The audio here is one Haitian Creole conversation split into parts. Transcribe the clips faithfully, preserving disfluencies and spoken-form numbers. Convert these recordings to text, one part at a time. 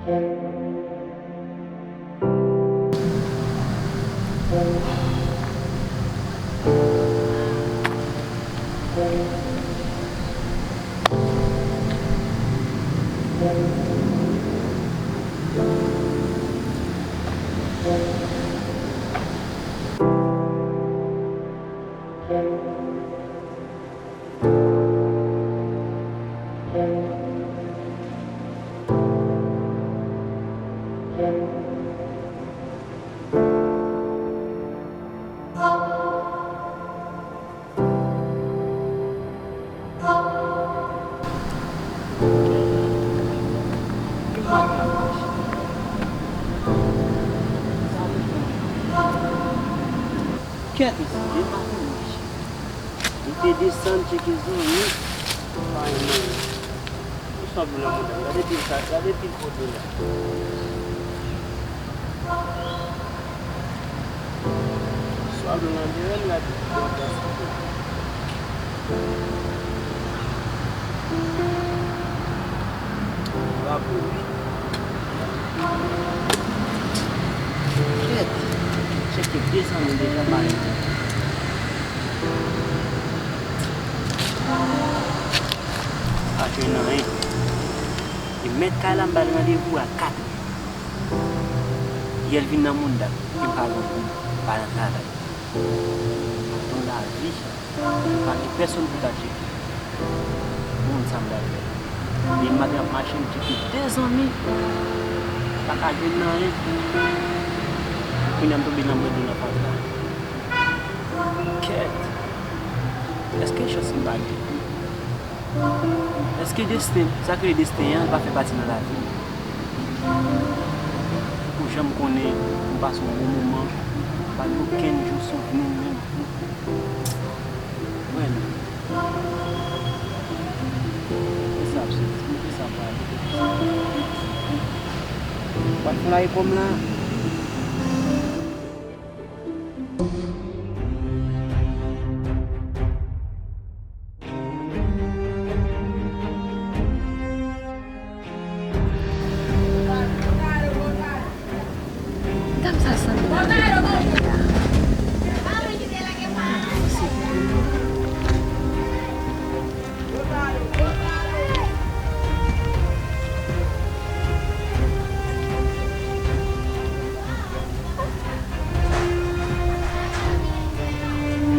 Kèt, mesye, depi maten, mesye. M te desann tcheke zanmi. Pa gen anyen. Ki sa w ap jwenn nan mouda m? Gade pil sa, gade pil foto la. Swa m nan dèyè m la, di m pran plas li. Bravo, wi. Kèt, tcheke de san mil deja pare. Pa jwenn anyen. E mèt kay la m ba l randevou a kat è. Yè l vin nan mouda m, e m pa gen goud, m pa nan travay. Nan lavi, m pa gen pèsonn pou ta tcheke. Bon, sa m pral fè? Depi maten ap mache, m tcheke de zanmi, m pa ka jwenn anyen. Kounye a m tonbe nan bwèt dlo nan fatra. Kèt! Èske chans m pa gen? Èske desten, sa k rele desten an, li pa fè pati nan lavi m? Pou jan m konnen m pase yon bon moman, m pa gen okenn jou souvni m menm. Mwen menm. Kisa ap soti? Kisa pral? Kisa pral? Ou pa t fè lari kò m la? Dam sa sanble nan tèt mwen la.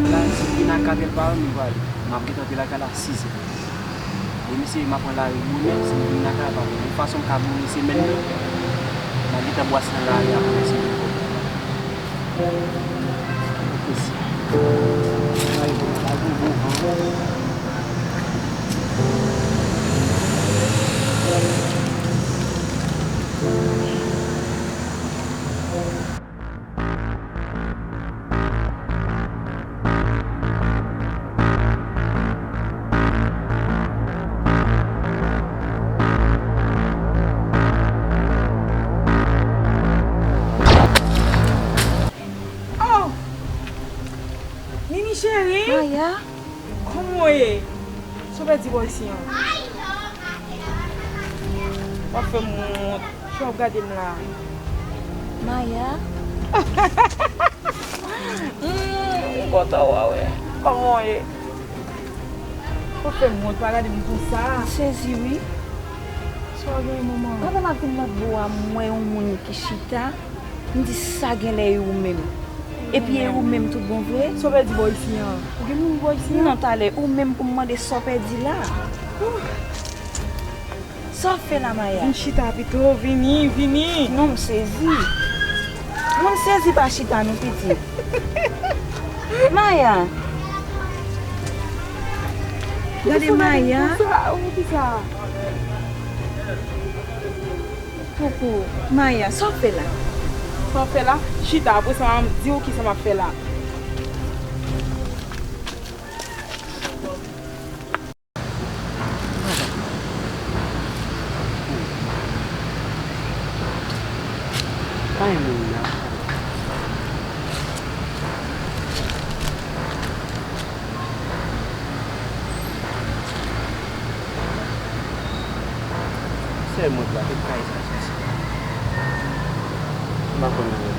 La, si m vin a kat è l pa wè m, m prale. M ap gentan te lakay la sizè. E mesye, m ap pran lari bonè, si m vin lakay la pa wè m. Yon fason m ka boure semèn nan, m ap gentan bwase nan lari a pou mesye vin kote m. Mesye, lari bonè la, gen bon van. Oh! Nini cheri! Maya! Kòman w ye? Sa w pèdi bò isi an? W ap fè m wont. Jan w ap gade m la. Maya. Mm, m kontan wè w. Kòman w ye? Ou fè m wont, pa gade m konsa. M sezi wi. Sa w genyen, manman? Pandan m ap vin lòt bò a, m wè yon moun ki chita. M di sa genlè e ou menm. Epi e ou menm tout bon vre? Sa w pèdi bò isi an? Ou gen moun bò isi an? Non, talè, ou menm pou m mande sa w pèdi la. Sa w ap fè la, Maya? Vin chita pito, vini, vini. Non, m sezi. Moun sezi pa chita non, pitit. Maya. Gade Maya. Sa, ou ki sa? Koko. Maya, sa w ap fè la? Sa w ap fè la? Chita, apre sa, m a di w ki sa m ap fè la. Pa gen moun nan. Sèl mwen ki pa konn kay sa soti. M pa konn anyen.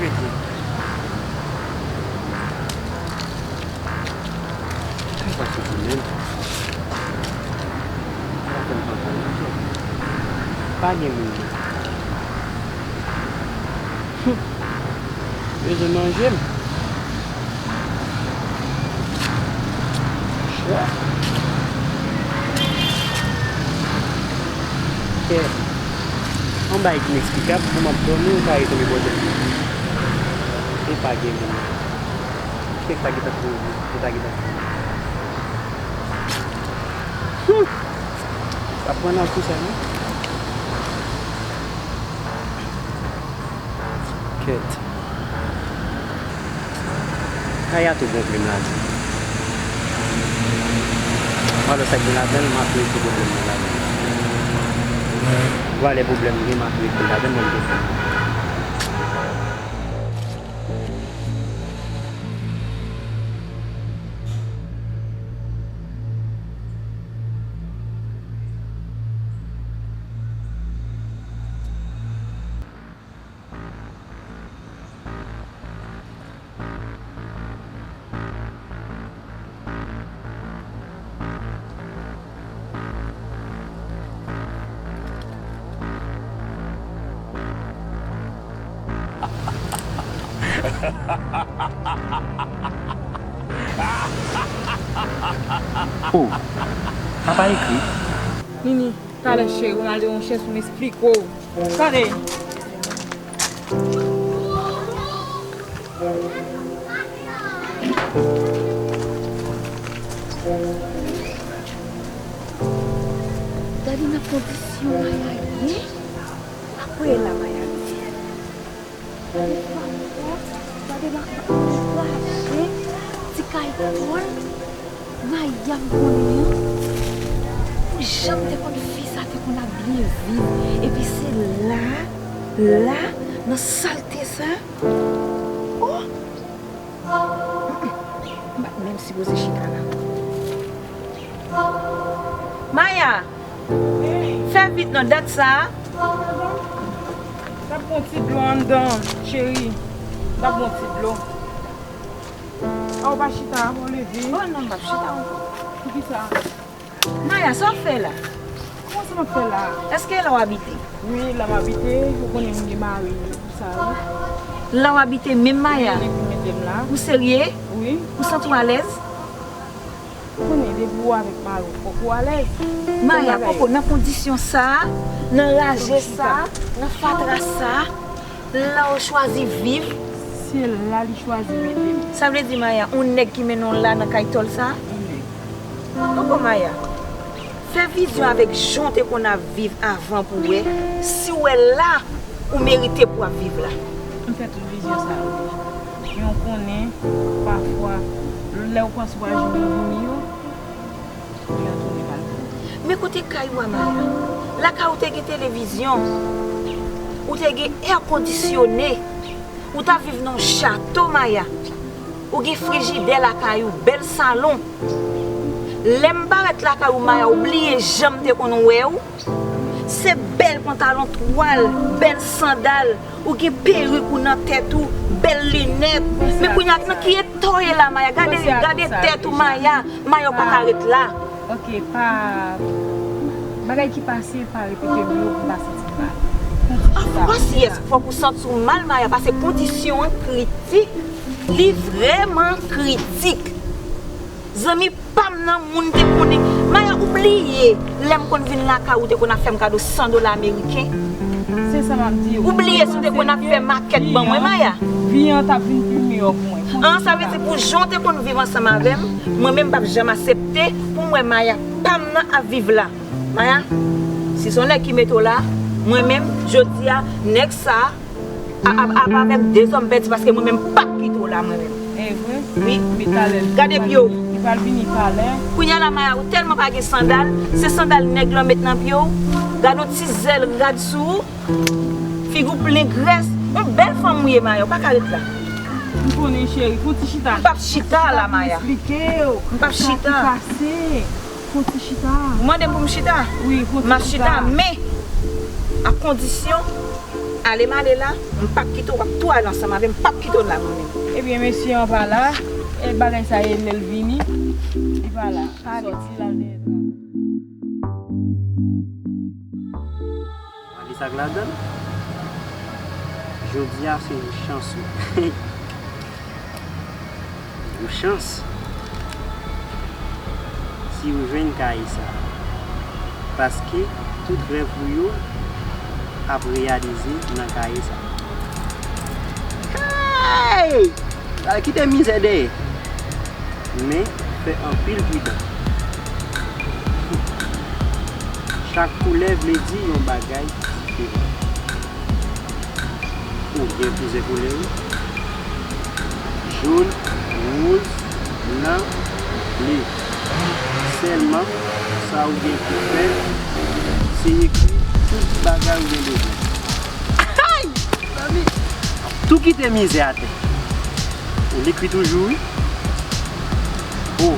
Rete. Kay pa soti menm. Pa fè m kontan non, kèt. Pa gen moun. Hum. Bezwen manje m. Chè. Kèt. Yon bagay ineksplikab, pou m ap dòmi, ou ka rekonn bòdè m. E pa gen moun. Kèt pa gentan fini, e pa gentan fini. Hum! Sa pran nan kou sa, non? Kèt. Kay a tou gonfle m ladan. Valè sa k gen ladan l, m ap rete pwoblèm nan ladan l. Valè pwoblèm gen, m ap rete ladan l, mwen m te fè. Oh, papa ekri. Nini, talè cheri, ou nan al de yon chèz pou m esplike w. Tande. Gade nan kondisyon Maya ye. Apre la Maya di. Gade pafwa, gade la, raje, ti kay kò l. Maya m konnen an. Pou jan m te konn fi sa te konn ap byen viv. Epi se la, la, nan salte sa. Oh! M pa t menm sipoze chita la. Maya! Fè vit non, dat sa a. T ap bon ti dlo anndan, cheri. T ap bon ti dlo. A, ou pa chita, ou leve. Oh non, m p ap chita ankò. Poukisa? Maya, sa w ap fè la? Kòman sa m ap fè la? Èske e la w abite? Wi, la m abite. Ou konnen m gen mari, sa wi. La w abite menm, Maya? Gen nèg ki mete m la. Ou serye? Wi. Ou santi w alèz? Ou konnen depi ou avèk mari w, fòk ou alèz. Maya, poko, nan kondisyon sa a, nan raje sa a, nan fatra sa a, la w chwazi viv. Se la li chwazi mete m. Sa vle di, Maya, yon nèg ki mennen w la nan kay tòl sa a? Yon nèg. Poko, Maya, fè vizyon avèk jan w te konn ap viv avan pou w wè si w wè la ou merite pou w ap viv la. M fè tout vizyon sa yo deja. Men w konnen, pafwa, lè w panse w pa janm vini yo, yo tounen mal pou ou. Men kote kay ou a, Maya? Lakay ou te gen televizyon, ou te gen èkondisyone, ou t ap viv nan yon chato, Maya. Ou gen frijidè lakay ou, bèl salon. Lè m parèt lakay ou, Maya, ou bliye jan m te konn wè w? Se bèl pantalon twal, bèl sandal, ou gen perik ou nan tèt ou, bèl linèt. Men kounye a, nan ki eta w ye la, Maya? Gade, gade tèt ou, Maya. Maya, ou pa ka ret la. Ok, pa, bagay ki pase, pa repete m yo pou m pa santi m mal. Of course, yes, fòk ou santi w mal, Maya, paske kondisyon an kritik. Li vrèman kritik. Zanmi pa m nan, moun te konnen. Maya, ou bliye lè m konn vin lakay ou, ou te konn ap fè m kado san dola ameriken? Se sa m ap di w. Ou bliye si w te konn ap fè makèt ban mwen, Maya? Vi an t ap vin pi miyò pou mwen. An, sa vle di pou jan w te konn viv ansanm avè m, mwen menm m p ap janm aksepte pou m wè Maya pa m nan ap viv la. Maya, si se yon nèg ki mete w la, mwen menm, jodi a, nèg sa a, a, a, ap avèk de zòm pèdi, paske mwen menm m p ap kite w la, mwen menm. E vre? Wi. Men talè li pral vini, li pral vini talè. Kounye a la, Maya, ou tèlman pa gen sandal, se sandal nèg lan met nan pye w. Gade yon ti zèl rad sou ou, figi w plen grès. Yon bèl fanm ou ye, Maya, ou pa ka ret la. M konnen, cheri, fè yon ti chita. M p ap chita la, Maya. Esplike w. M p ap chita. Sa ki pase? Pran ti chita. Ou mande m pou m chita? Wi, pran ti chita. M ap chita, men a kondisyon, ale m ale la, m p ap kite w, w ap tou ale ansanm avè m, m p ap kite w la mwen menm. Ebyen, mesye an pa la, e bagay sa e lè l vini, li pa la. Ale. Sòti la, l te. Gade sa k ladan l. Jodi a se yon chans ou. Yon chans. Si ou jwenn kay sa. Paske tout rèv ou yo ap reyalize nan kay sa. Hey! Al kite mizè dèyè. Men, fè anpil pridan. Chak koulè vle di yon bagay diferan. Ou gen plizyè koulè, wi. Jòn, woz, blan, ble. Sèlman, sa ou gen pou fè, se ekri tout bagay ou gen bezwen. Ay! Zanmi, tou kite mizè atè. Ou li kwi toujou, wi. O.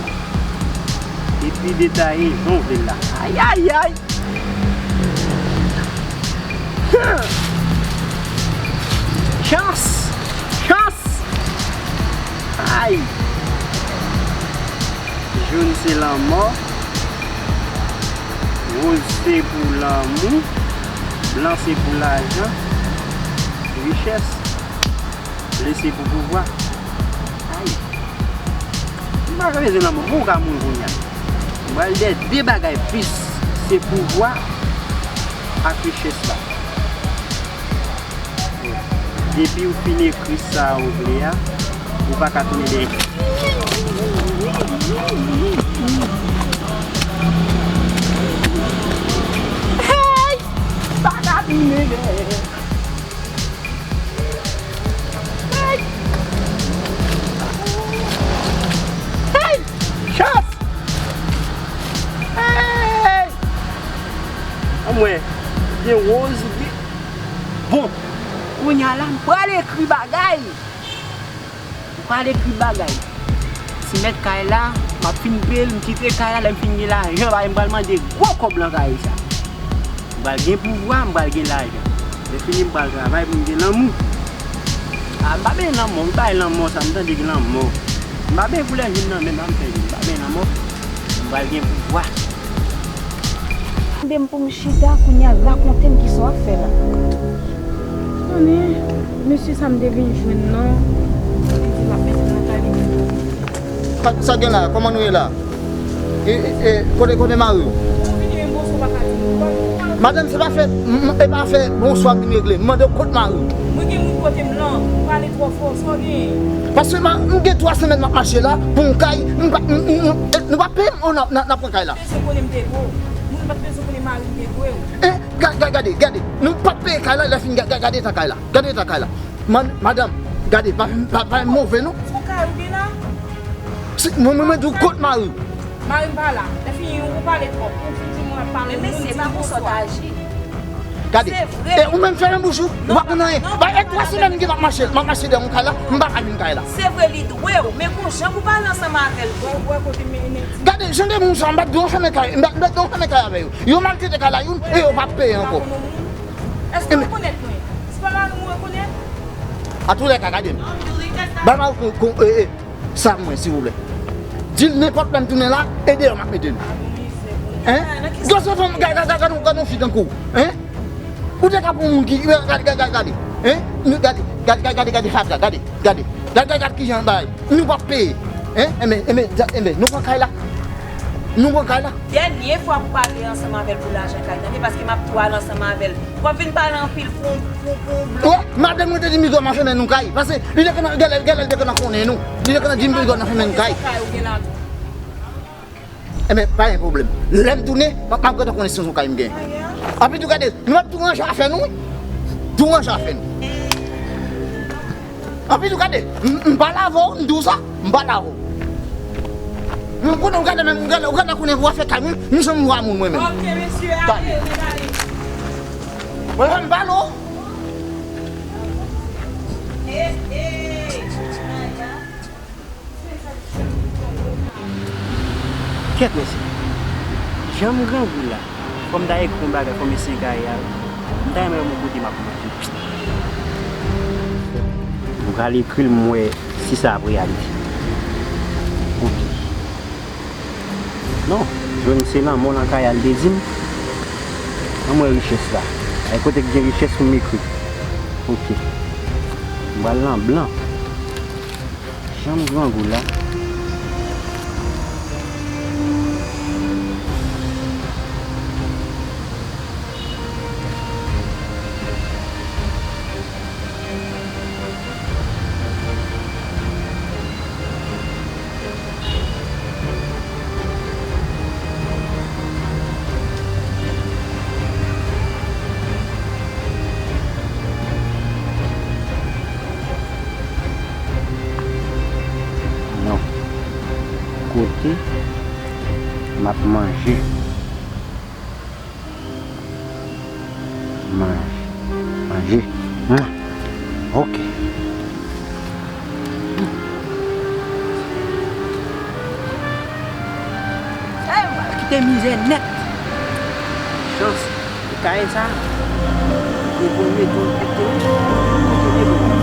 Ekri detaye jan w vle l la. Ayayay! Chans! Chans! Ay! Jòn se lanmò. Woz se pou lanmou. Blan se pou lajan. Richès. Ble se pou pouvwa. Ay. M pa bezwen lanmò. Bon, ou ka mouri kounye a. M pral de, de bagay plis. Se pouvwa ak richès la. Depi ou fin ekri sa ou vle a, ou pa ka tounen dèyè. Hey! Pa ka tounen dèyè. Hey! Hey! Chans! Hey! Anmwey, gen woz, gen, bon, kounye a la, m pral ekri bagay. M pral ekri bagay. Ti mèt kay la, m ap fin peye l, m kite kay la, lè m fin gen lajan, bagay, m pral mande gwo kòb nan kay sa. M pral gen pouvwa, m pral gen lajan. Lè fini, m pral travay pou m gen lanmou. A, m pa benyen lanmò, m bay lanmò sa, m tande gen lanmò. M pa benyen koulè jòn nan, men m fè jòn, m pa benyen lanmò. M pral gen pouvwa. Mande m pou m chita, kounye a rakonte m kisa w ap fè la. Konnen, mesye sa m te vin jwenn nan, li di l ap mete m nan kay li. Sa, sa gen la? Kòman nou ye la? E, e, e, kote, kote mari w? Ou vini menm bonswa pa ka di nou. Madanm, se pa fè, m, m, e pa fè bonswa m vin regle. M mande w kot mari w? Mwen gen moun kote m lan, ou pale twò fò, sa w genyen? Paske ma, m gen twa semèn m ap mache la pou m kay, m pa, m, m, m, e, nou pa peye m, oh, n a, n a, n a pran kay la. Bezwen konnen m te gwo. Moun pa t bezwen konnen mari m te gwo. E, ga, ga, gade, gade, nou pa t peye kay la, lè fini, ga, ga, gade eta kay la, gade eta kay la. Man, madanm, gade, pa, pa, pa move non. Son kay ou gen la? Si, mwen, mwen, mwen di w kot mari w. Mari m pa la. Lè fini, ou pale twòp. Ou fin di mwen ap pale moun, di m bonswa. Gade. Se vre. E ou menm fèmen bouch ou. Ou pa konn anyen. Ba, e twa semèn m gen m ap mache, m ap mache dèyè yon kay la, m pa ka jwenn kay la. Se vre, li dwe w, men gon jan pou pale ansanm avè l tou. Gade, jan de moun sa, m pa t dwe fèmen kay, m pa, m pa t dwe fèmen kay avè yo. Yo maltrete kay la youn, e yo pa peye ankò. Èske w rekonèt mwen? Se pa mari m ou rekonèt? Atouléka, gade m. Bay mari w kon, kon, e, e, sa mwen, silvouplè. Di l nenpòt lè m tounen la, e deyò m ap mete l. Hein? Gade yon fanm, gade, gade, gade, gade yon fi tankou w. Hein? Ou te ka pran yon moun ki, gade, gade, gade, gade. Hein? Nou, gade, gade, gade, gade, gade fatra, gade, gade. Gade, gade, gade kijan l bay. Nou p ap peye. Hein? Enben, enben, enben, nou pran kay la. Nou pran kay la. Dènye fwa pou pale ansanm avè l pou lajan kay, tande, paske m ap tou ale ansanm avè l. W ap vin pale anpil pou, pou, pou blan. Wè, madanm mwen te di m li dwe nan fèmen nou kay. Paske li te konn, genlè, genlè li te konn konnen nou. Li te konn di m li dwe nan fèmen nou kay. Kay ou gen la tou. Enben, pa gen pwoblèm. Lè m tounen, m ap, m ap gentan konnen si se yon kay m gen. Anpi tou gade, nou ap tou ranje afè nou, wi. Tou ranje afè nou. Anpi tou gade, m, m pale avè w, m di w sa, m pale avè w. M konnen w gade menm, w gade, w gade konnen w ap fè kay mwen, m janm wa moun mwen menm. Ok, mesye, ale, nèg ale. Mwen menm m pale w. Kèt mesye. Jan m grangou la, fò m ta ekri yon bagay, fò m eseye gaye a wi. M ta renmen wè m yon kote m ap manje. M pral ekri l, m wè si sa ap reyalite. Ok. Non, jwenn se lanmò nan kay a l te di m. Ann wè richès la. Ay kote k gen richès pou m ekri. Ok. M pral nan blan. Jan m grangou la. Non. Kote m ap manje. Manje. Manje. Mwen. Ok. Ay, m pral kite mizè nèt. Chans. Kay sa, se premye tou, kote, kote devan.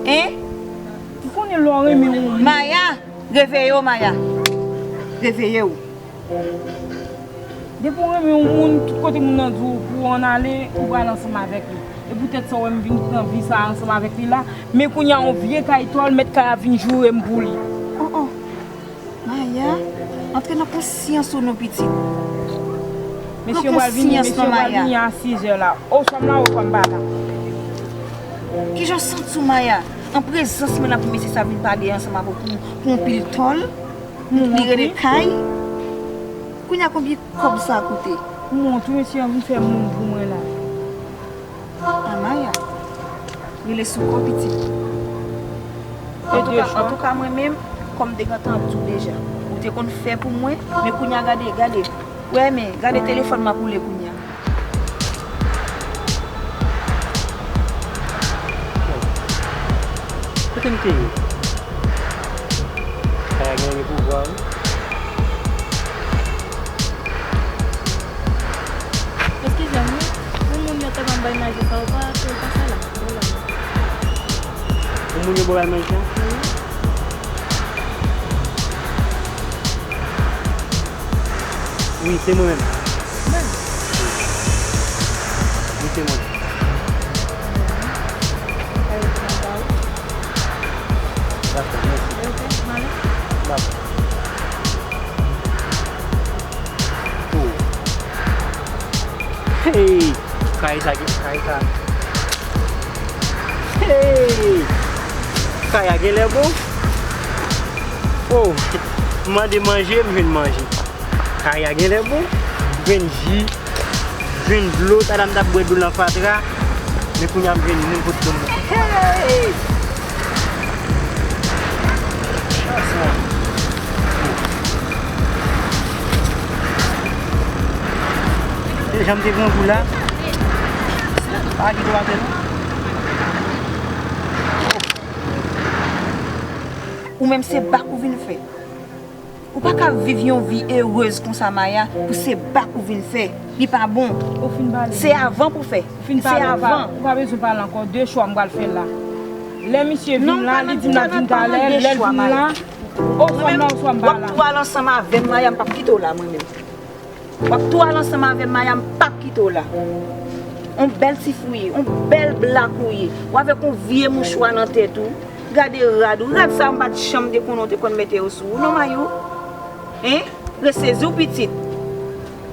Hein? M konnen lè w renmen yon moun. Maya, reveye w, Maya. Reveye w. Depi w renmen yon moun, tout kote moun nan di w pou w ann ale, ou pral ansanm avèk li. E poutèt sa w wè m vin pran vi sa a ansanm avèk li la, men kounye a yon vye kay tòl, mèt kay a vin joure m pou li. Oh, oh. Maya, antre nan konsyans ou non pitit. Mesye, m pral vini, mesye, m pral vini a sizè la. Oswa m la, oswa m pa la. Kijan w santi w, Maya? An prezans mwen la pou mesye sa vin pale ansanm avè w pou, pou yon pil tòl? Pou yon pil kay? Kounye a konbyen kòb sa koute? M wont wi, mesye an vin fè moun pou mwen la. A Maya, rele sou kò pitit. Antouka, antouka mwen menm, kòm m te gentan di w deja, ou te konn fè pou mwen, men kounye a gade, gade. Wè, men, gade telefòn m ap woule kounye a. Kote m te ye? Kay a gen pouvwa wi. Eskize m wi, yon moun yo te ban m bay manje sa, ou pa, ou pa sa la. Yon moun yo ba w bay manje a? Wi. Wi, se mwen menm. Wi, se mwen. Dakò, mèsi. Dakò. Oh. Hey! Kay sa gen, kay sa. Hey! Kay a genlè bon. Oh! M mande manje, m jwenn manje. Kay a genlè bon. M jwenn ji, m jwenn dlo. Talè a m t ap bwè dlo nan fatra. Men kounye a m jwenn moun pou dlo m. Hey! Chans mwen. Se jan m te grangou la. Pa kite w atè non. Ou menm se bak ou vin fè. Ou pa ka viv yon vi erez konsa Maya pou se bak ou vin fè. Li pa bon. Ou fin pale. Se avan pou fè. Ou fin pale, ou pa, ou pa bezwen pale ankò. De chwa m pral fè l la. Lè misye vin la, li di m l ap vin talè, lè l vin la, oswa m la, oswa m pa la. W ap tou al ansanm avè m, Maya, m p ap kite w la, mwen menm. W ap tou al ansanm avè m, Maya, m p ap kite w la. On bèl ti fi w ye, on bèl blak ou ye. Ou avèk on vye mouchwa nan tèt ou. Gade rad ou, rad sa yo m pa t janm te konnen w te konn mete yo sou ou non, Mayou. Hein? Resezi w, pitit.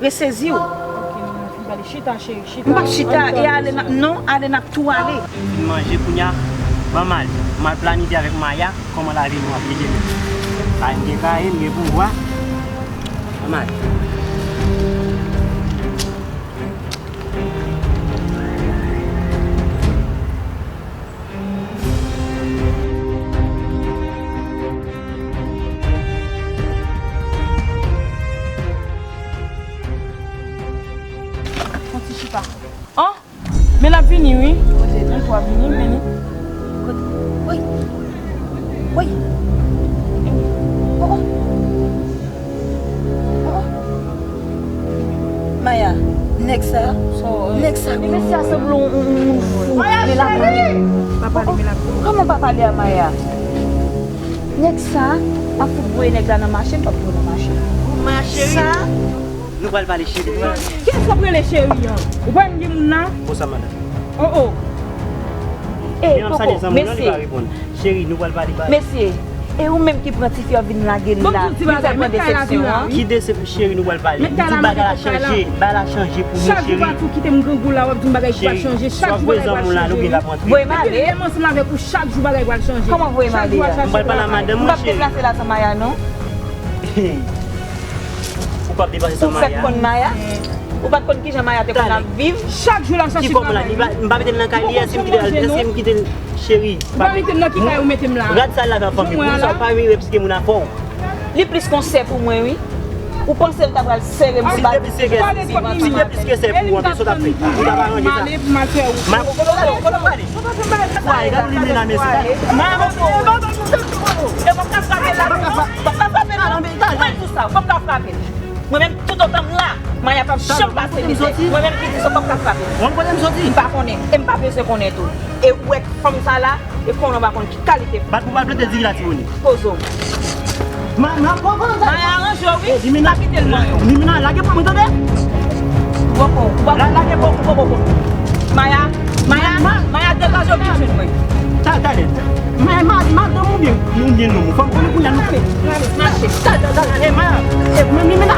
Resezi w. Ok, m fin pale. Chita, cheri, chita. M p ap chita, e ale n ap, non, ale n ap tou ale. Fin manje kounye a, ban m ale. M al planifye avèk Maya kòman lavi nou ap ye demen. Kay m gen kay, m gen pouvwa. Ban m ale. Vini wi. Kote nou twa vini, vini. Kote? Woy. Woy. Oh, oh. Oh, oh. Maya, nèg sa, nèg sa. Mesye a sanble yon, yon, yon moun fou. Maya, men la cheri! Pa pale, men la. Kòman pa pale a Maya? Nèg sa ap fout voye nèg la nan mache, m p ap voye nan mache. Maya cheri. Sa. Nou pral pale cheri. Kiyès k ap rele cheri an? Ou pa wè m gen moun la? Konsa, madanm. Oh, oh. E, Koko, mesye. Cheri, nou pral pale bagay. Mesye, e ou menm ki pran tifi a vin lage l la, vin fè l pran desepsyon an? Ki desep-, cheri, nou pral pale. M di bagay la chanje, bagay la chanje pou nou, cheri. Chak jou w ap tou kite m grangou la, w ap di m bagay ki pral chanje. Chak jou bagay pral chanje. Voye m ale. Depi lè m ansanm avèk ou, chak jou bagay pral chanje. Kòman voye m ale a? M pral pale a madanm mwen, cheri. M p ap deplase la san Maya, non. Ou p ap deplase san Maya? Ou fèk konn Maya? Ou pa t konn kijan Maya te konn ap viv? Chak jou l ap chache travay. M pa mete l nan kay li a, si m kite l, si m kite l, cheri. Ou pa mete m nan ki kay ou mete m la? Rad sa l lave an fanmi pou ou, sa ou pa renmen repiske moun a fò. Li plis kon sè pou mwen, wi. Ou panse l ta pral sere m pou bagay? Si te plis ke sè pou ou, anpil sa w t ap fè. Ou t ap aranje sa. M ale pou m al fè wout. Maya, kote w prale? Sa e gade li mennen mesye. Maya, e fò m ka frape la. Fò m ka frape la. Mwen di sa, fò m ka frape l. Mwen menm, toutotan m la, Maya p ap janm pase mizè. Mwen menm ki di sa, fò m ka frape l. Ou konn kote m soti? M pa konnen. E m pa bezwen konnen tou. E ou wè fanm sa la, e konnen w pa konn ki kalite. Bat pou w al plante diri la, Timoun. Poze w. Ma, ma, pran, pran, pran. Maya aranje w, wi. Pa kite l manyen w. Limina, lage pou mwen, tande? Poko, poko, poko, poko. Maya, Maya, Maya, degaje w, vin jwenn mwen. Ta, tande. Maya, ma, madanm ou byen, ou byen nonm ou. Fò m konnen kounye a nou. Mache, mache. Ta, ta, ta, e, Maya, e, men, men, men,